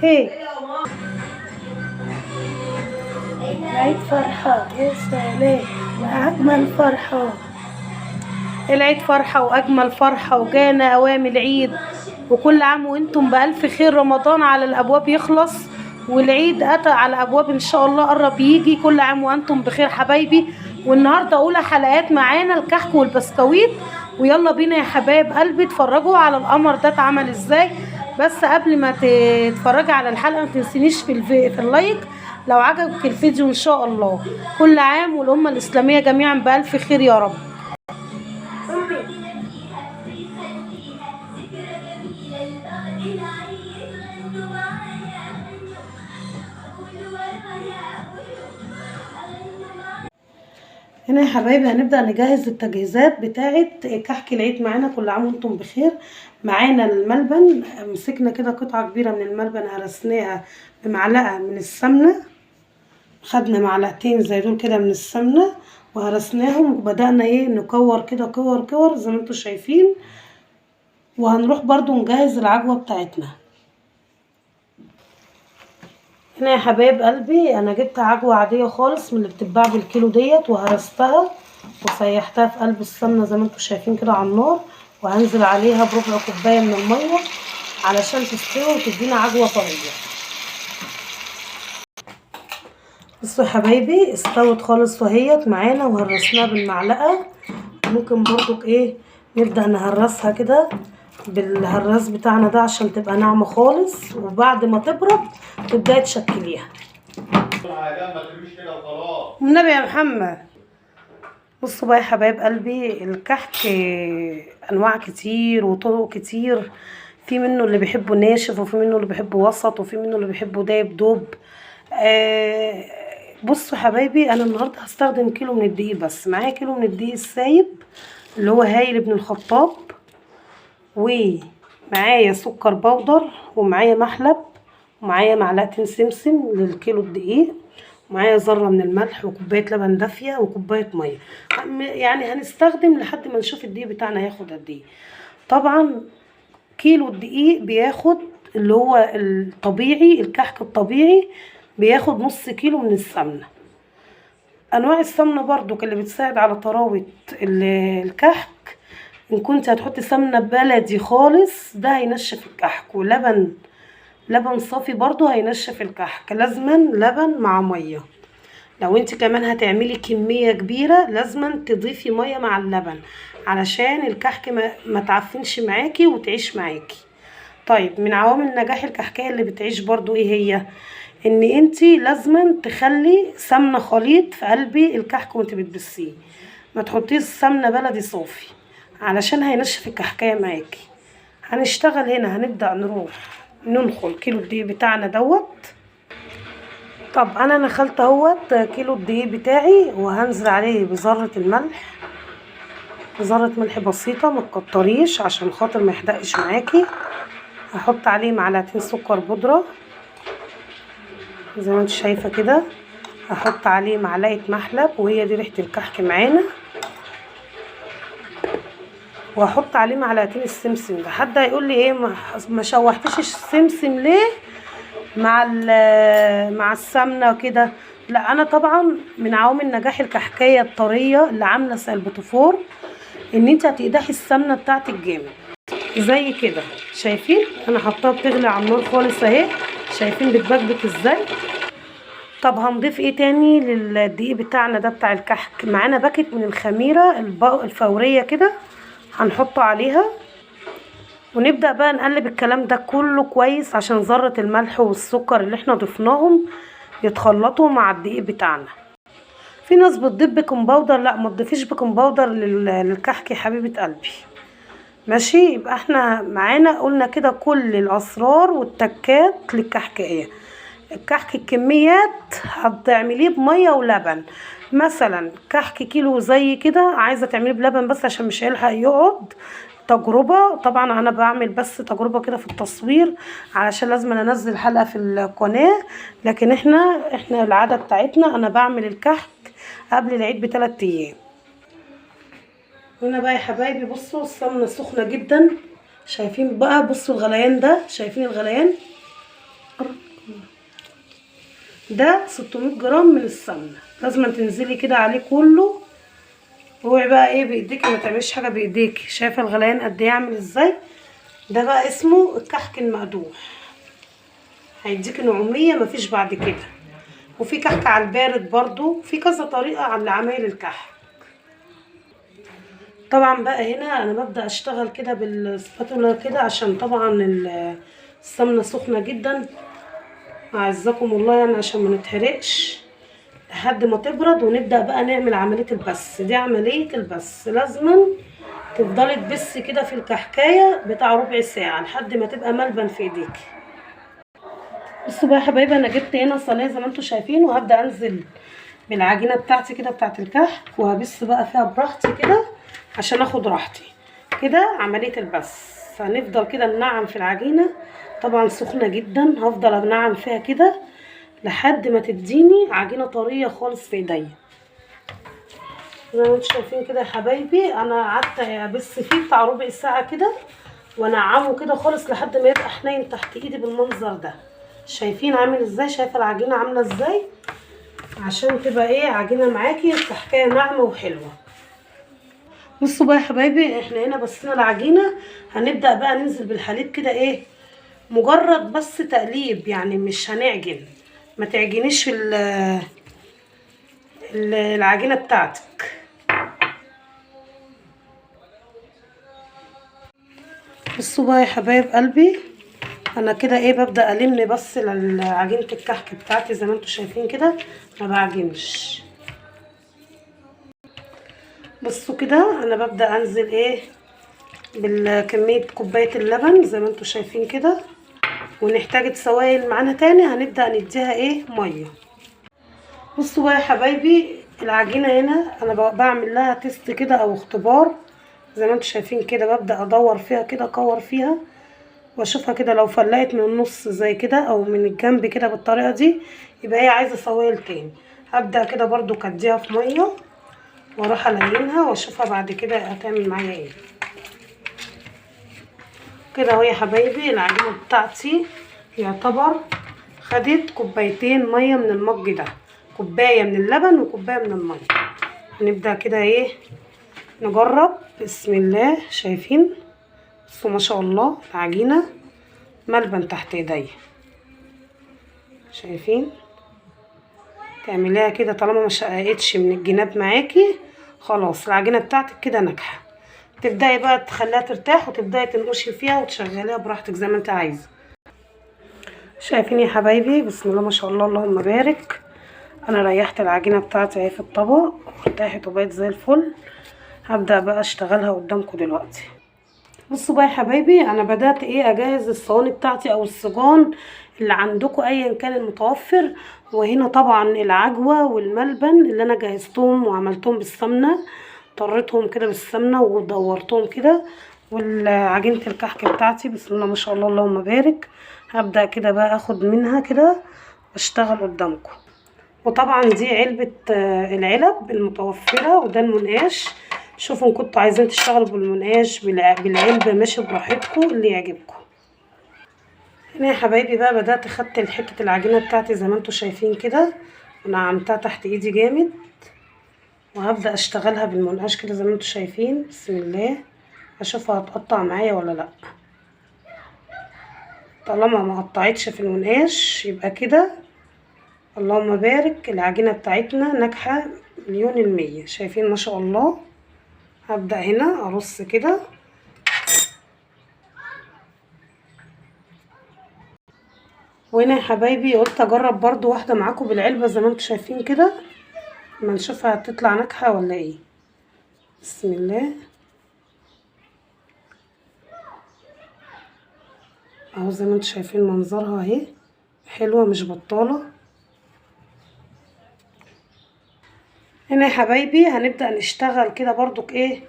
هي العيد فرحة، يا سلام أجمل فرحة. العيد فرحة وأجمل فرحة، وجانا أوام العيد، وكل عام وأنتم بألف خير. رمضان على الأبواب يخلص والعيد أتى على الأبواب إن شاء الله، قرب يجي. كل عام وأنتم بخير حبايبي. والنهاردة أولى حلقات معانا الكحك والبسكويت، ويلا بينا يا حبايب قلبي اتفرجوا على القمر ده اتعمل ازاي. بس قبل ما تتفرجي على الحلقة ما تنسينيش في ال like لو عجبك الفيديو ان شاء الله. كل عام والأمة الإسلامية جميعا بألف خير يا رب. هنا يا حبايبي هنبدأ نجهز التجهيزات بتاعة كحك العيد معانا. كل عام وانتم بخير. معانا الملبن، مسكنا كده قطعة كبيرة من الملبن هرسناها بمعلقة من السمنة، خدنا معلقتين زي دول كده من السمنة وهرسناهم، وبدأنا ايه نكور كده كور كور زي ما انتم شايفين. وهنروح برضو نجهز العجوة بتاعتنا. هنا يا حبايب قلبي انا جبت عجوة عادية خالص من اللي بتتباع بالكيلو ديت، وهرستها وسيحتها في قلب السمنة زي ما انتم شايفين كده على النار، وهنزل عليها بربع كوباية من المية علشان تستوي وتدينا عجوة طرية. بصوا يا حبايبي استوت خالص وهيت معانا، وهرسناها بالمعلقة. ممكن برضو ايه نبدأ نهرسها كده بالهراس بتاعنا ده عشان تبقى ناعمة خالص، وبعد ما تبرد تبداي تشكليها. والنبي يا محمد. بصوا بقى يا حبايب قلبي، الكحك انواع كتير وطرق كتير، في منه اللي بيحبه ناشف، وفي منه اللي بيحبه وسط، وفي منه اللي بيحبه دايب دوب. بصوا حبايبي انا النهارده هستخدم كيلو من الدقيق بس. معايا كيلو من الدقيق السايب اللي هو هايل ابن الخطاب، ومعايا سكر بودر، ومعايا محلب، ومعايا معلقتين سمسم للكيلو الدقيق، ومعايا ذره من الملح، وكوبايه لبن دافيه، وكوبايه مية. يعني هنستخدم لحد ما نشوف الدقيق بتاعنا هياخد قد ايه. طبعا كيلو الدقيق بياخد اللي هو الطبيعي، الكحك الطبيعي بياخد نص كيلو من السمنة. انواع السمنة برضو اللي بتساعد على طراوه الكحك، ان كنت هتحطي سمنه بلدي خالص ده هينشف الكحك، ولبن لبن صافي برضو هينشف الكحك. لازما لبن مع مية. لو انت كمان هتعملي كمية كبيرة لازما تضيفي مية مع اللبن علشان الكحك ما تعفنش معاكي وتعيش معاكي. طيب من عوامل نجاح الكحكايه اللي بتعيش برضو ايه هي؟ ان انتي لازما تخلي سمنه خليط في قلب الكحك وانت بتبسيه، ما تحطيش سمنه بلدي صافي علشان هينشف الكحكايه معاكي. هنشتغل هنا، هنبدا نروح ننخل كيلو الدقيق بتاعنا دوت. طب انا نخلت اهوت كيلو الدقيق بتاعي، وهنزل عليه بذرة الملح، بذرة ملح بسيطة ما تكتريش عشان خاطر ما يحدقش معاكي. هحط عليه معلقتين سكر بودره زي ما انت شايفه كده. هحط عليه معلقه محلب، وهي دي ريحه الكحك معانا. وهحط عليه معلقتين السمسم ده. حد هيقول لي ايه ما شوحتيش السمسم ليه مع السمنة كده؟ لا انا طبعا من عوامل نجاح الكحكايه الطريه اللي عامله زي البوتفور ان انت هتقدحي السمنة بتاعتك جامد زي كده. شايفين انا حطاها بتغلي على النار خالص اهي، شايفين بتبكبك ازاي. طب هنضيف ايه تاني للدقيق بتاعنا ده بتاع الكحك؟ معانا باكت من الخميره الفورية كده هنحطه عليها، ونبدأ بقى نقلب الكلام ده كله كويس عشان ذرة الملح والسكر اللي احنا ضفناهم يتخلطوا مع الدقيق بتاعنا. في ناس بتضيف baking powder، لا ما تضيفيش baking powder للكحك يا حبيبة قلبي. ماشي، يبقى احنا معانا قلنا كده كل الاسرار والتكات للكحكايه. الكحك الكميات هتعمليه بميه ولبن، مثلا كحك كيلو زي كده عايزه تعمليه بلبن بس عشان مش هيلحق يقعد. تجربه طبعا، انا بعمل بس تجربه كده في التصوير علشان لازم انزل حلقة في القناة، لكن احنا العادة بتاعتنا انا بعمل الكحك قبل العيد ب3 ايام. هنا بقى يا حبايبي بصوا السمنة سخنة جدا، شايفين بقى؟ بصوا الغليان ده، شايفين الغليان؟ ده 600 جرام من السمنة، لازم تنزلي كده عليه كله. اوعي بقى ايه بايديكي، ما تعمليش حاجة بايديكي. شايفه الغليان قد ايه عامل ازاي؟ ده بقى اسمه الكحك المقدوح، هيديكي نعوميه مفيش بعد كده. وفي كحك على البارد برضو، في كذا طريقه على عمايل الكحك. طبعا بقى هنا انا ببدا اشتغل كده بالسباتولا كده، عشان طبعا السمنة سخنة جدا، اعزكم الله، يعني عشان ما نتحرقش، لحد ما تبرد ونبدا بقى نعمل عملية البس. دي عملية البس لازما تفضلي تبسي كده في الكحكايه بتاع ربع ساعة لحد ما تبقى ملبن في ايديكي. بصوا بقى يا حبايبي، انا جبت هنا صينية زي ما انتم شايفين، وهبدا انزل بالعجينه بتاعتي كده بتاعت الكحك، وهبس بقى فيها براحتي كده عشان اخد راحتي كده. عملية البس هنفضل كده ننعم في العجينة، طبعا سخنة جدا، هفضل انعم فيها كده لحد ما تديني عجينه طرية خالص في ايديا. زي ما انتم شايفين كده يا حبايبي، انا قعدت ابس فيه بتاع ربع ساعة كده، وانعمه كده خالص لحد ما يبقى حنين تحت ايدي بالمنظر ده. شايفين عامل ازاي؟ شايفه العجينة عامله ازاي؟ عشان تبقى ايه عجينه معاكي الكحكايه ناعمة وحلوه. بصوا بقى يا حبايبي، احنا هنا بصينا العجينة، هنبدا بقى ننزل بالحليب كده ايه، مجرد بس تقليب، يعني مش هنعجن، ما تعجنيش العجينة بتاعتك. بصوا بقى يا حبايب قلبي، انا كده ايه ببدا الم بس عجينه الكحك بتاعتي زي ما انتم شايفين كده، ما بعجنش. بصوا كده انا ببدا انزل ايه بالكمية كوباية اللبن زي ما انتم شايفين كده، ونحتاج سوائل معانا تاني هنبدا نديها ايه مية. بصوا بقى يا حبايبي، العجينة هنا انا بعمل لها test كده او اختبار زي ما انتم شايفين كده، ببدا ادور فيها كده، اكور فيها واشوفها كده، لو فلقت من النص زي كده او من الجنب كده بالطريقة دي يبقى هي عايزه سوائل تاني. هبدا كده برضو كديها في مية واروح الينها واشوفها بعد كده هتعمل معايا ايه. كده اهو يا حبايبي، العجينة بتاعتي يعتبر خدت كوبايتين مية من المج ده، كوباية من اللبن وكوبايه من المية. هنبدا كده ايه نجرب، بسم الله. شايفين؟ بصوا ما شاء الله العجينة ملبن تحت ايديا، شايفين؟ تعمليها كده طالما ما شققتش من الجناب معاكي خلاص العجينة بتاعتك كده ناجحة. تبداي بقى تخليها ترتاح وتبداي تنقشي فيها وتشغليها براحتك زي ما انت عايزه. شايفين يا حبايبي؟ بسم الله ما شاء الله اللهم بارك. انا ريحت العجينة بتاعتي اهي في الطبق وارتاحت وبقت زي الفل. هبدا بقى اشتغلها قدامكم دلوقتي. بصوا بقى يا حبايبي، انا بدات ايه اجهز الصواني بتاعتي او الصيجان اللي عندكم ايا كان المتوفر. وهنا طبعا العجوه والملبن اللي انا جهزتهم وعملتهم بالسمنه، طريتهم كده بالسمنه ودورتهم كده، والعجينه الكحك بتاعتي بسم الله ما شاء الله اللهم بارك. هبدا كده بقى اخد منها كده واشتغل قدامكم. وطبعا دي علبة العلب المتوفرة، وده المنقاش. شوفوا ان كنتوا عايزين تشتغلوا بالمنقاش بالعلبه ماشي براحتكم اللي يعجبكم. هنا يا حبايبي بقى بدات خدت حتة العجينة بتاعتي زي ما انتوا شايفين كده، ونعمتها تحت ايدي جامد، وهبدا اشتغلها بالمنقاش كده زي ما انتوا شايفين. بسم الله، اشوفها هتقطع معايا ولا لا. طالما ما قطعتش في المنقاش يبقى كده اللهم بارك العجينة بتاعتنا ناجحة 1,000,000%. شايفين ما شاء الله؟ هبدا هنا ارص كده. وهنا يا حبايبي قلت اجرب برضو واحدة معاكم بالعلبه زي ما انتوا شايفين كده، ما نشوفها هتطلع ناجحة ولا ايه. بسم الله، اهو زي ما انتوا شايفين منظرها اهي، حلوة مش بطاله. هنا يا حبايبي هنبدأ نشتغل كده برضك ايه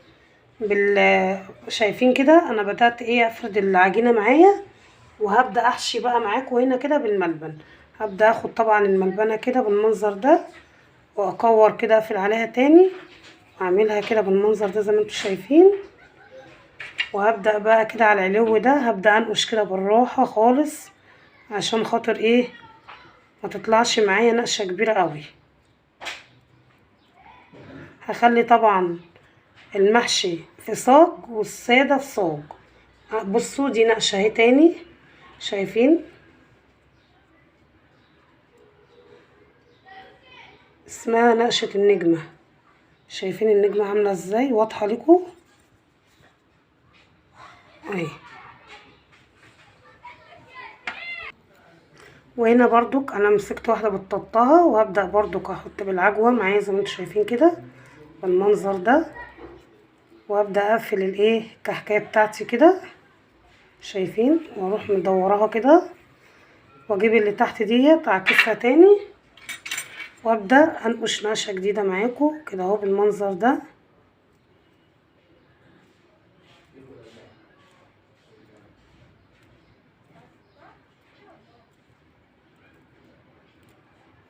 شايفين كده انا بدأت ايه افرد العجينة معايا، وهبدأ احشي بقى معاكم هنا كده بالملبن. هبدأ اخد طبعا الملبنة كده بالمنظر ده، واكور كده اقفل عليها تاني، واعملها كده بالمنظر ده زي ما انتوا شايفين. وهبدأ بقى كده على العلو ده هبدأ انقش كده بالراحة خالص عشان خاطر ايه ما تطلعش معايا نقشه كبيرة قوي. هخلي طبعا المحشي في صاج والسادة في صاج. بصوا دي نقشه اهي تاني، شايفين اسمها نقشه النجمة. شايفين النجمة عامله ازاي؟ واضحة لكم اهي. وهنا برضك انا مسكت واحدة بططها، وهبدا برضك احط بالعجوه معايا زي ما انتم شايفين كده بالمنظر ده، وابدا اقفل الايه الكحكايه بتاعتي كده، شايفين، واروح مدورها كده، واجيب اللي تحت ديت اعكسها تاني، وابدا انقش نقشه جديدة معاكم كده اهو بالمنظر ده.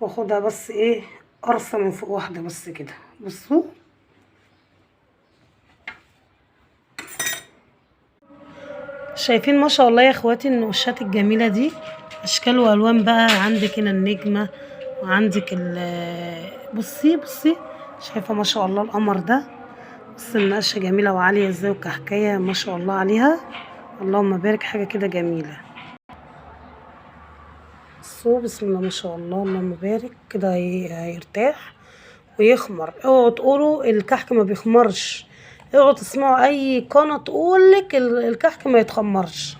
واخدها بس ايه قرصة من فوق واحدة بس كده. بصوا شايفين ما شاء الله يا اخواتي النقوشات الجميلة دي، اشكال والوان بقى. عندك هنا النجمة، وعندك بصي بصي شايفه ما شاء الله القمر ده. بصي النقشه جميلة وعاليه ازاي، وكحكايه ما شاء الله عليها، اللهم بارك، حاجة كده جميلة. بصوا بسم الله ما شاء الله اللهم بارك كده، هيرتاح ويخمر. اوعوا تقولوا الكحك ما بيخمرش، اوعوا تسمعوا اي قناة تقولك الكحك ما يتخمرش،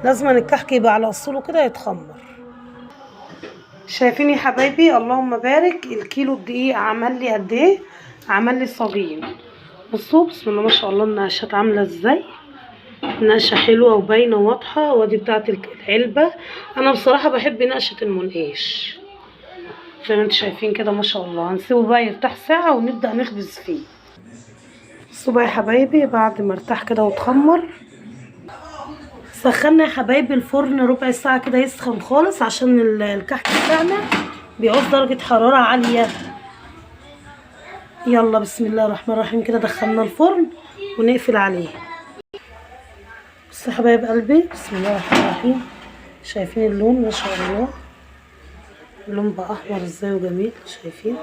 لازم الكحك يبقى على اصوله كده يتخمر. شايفين يا حبايبي اللهم بارك الكيلو الدقيق عمل لي قد ايه؟ عمل لي صاجين. بصوا بسم الله ما شاء الله النقشات عامله ازاي، نقشه حلوة وباينه وواضحة. وادي بتاعه العلبة. انا بصراحة بحب نقشه المنقاش زي ما انتم شايفين كده ما شاء الله. هنسيبه بقى يرتاح ساعة ونبدا نخبز فيه. بصوا بقى يا حبايبي بعد ما ارتاح كده واتخمر، سخنا يا حبايبي الفرن ربع ساعة كده يسخن خالص، عشان الكحك بتاعنا بيعوز درجه حرارة عالية. يلا بسم الله الرحمن الرحيم كده دخلنا الفرن ونقفل عليه. بصوا يا حبايب قلبي بسم الله الرحمن الرحيم، شايفين اللون ما شاء الله، اللون بقى احمر ازاي وجميل، شايفين.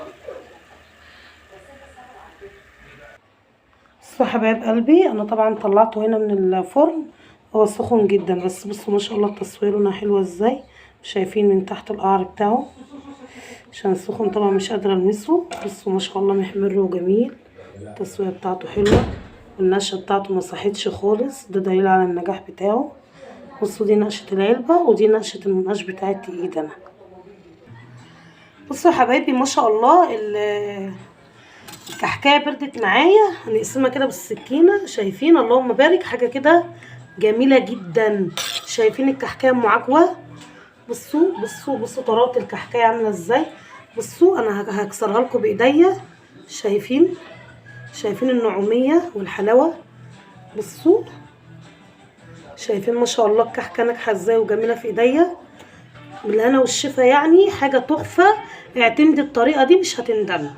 بصوا يا حبايب قلبي انا طبعا طلعته هنا من الفرن، هو سخن جدا، بس بصوا ما شاء الله التصوير هنا حلوة ازاي، شايفين من تحت القعر بتاعه عشان سخن طبعا مش قادرة المسه. بصوا ما شاء الله محمر وجميل، التسوية بتاعته حلوة، والنقشه بتاعته ما صحتش خالص، ده دليل على النجاح بتاعه. بصوا دي نقشه العلبة ودي نقشه المنقاش بتاعت ايد انا. بصوا يا حبايبي ما شاء الله الكحكايه بردت معايا، هنقسمها كده بالسكينة، شايفين اللهم بارك، حاجة كده جميلة جدا. شايفين الكحكايه ام عجوه؟ بصوا بصوا بصوا طراوه الكحكايه عامله ازاي. بصوا انا هكسرها لكم بايديا، شايفين شايفين النعوميه والحلاوه. بصوا شايفين ما شاء الله الكحكه ناجحة ازاي وجميلة في ايديا، بالهنا والشفا، يعني حاجة تحفة. اعتمدي الطريقة دي مش هتندمي.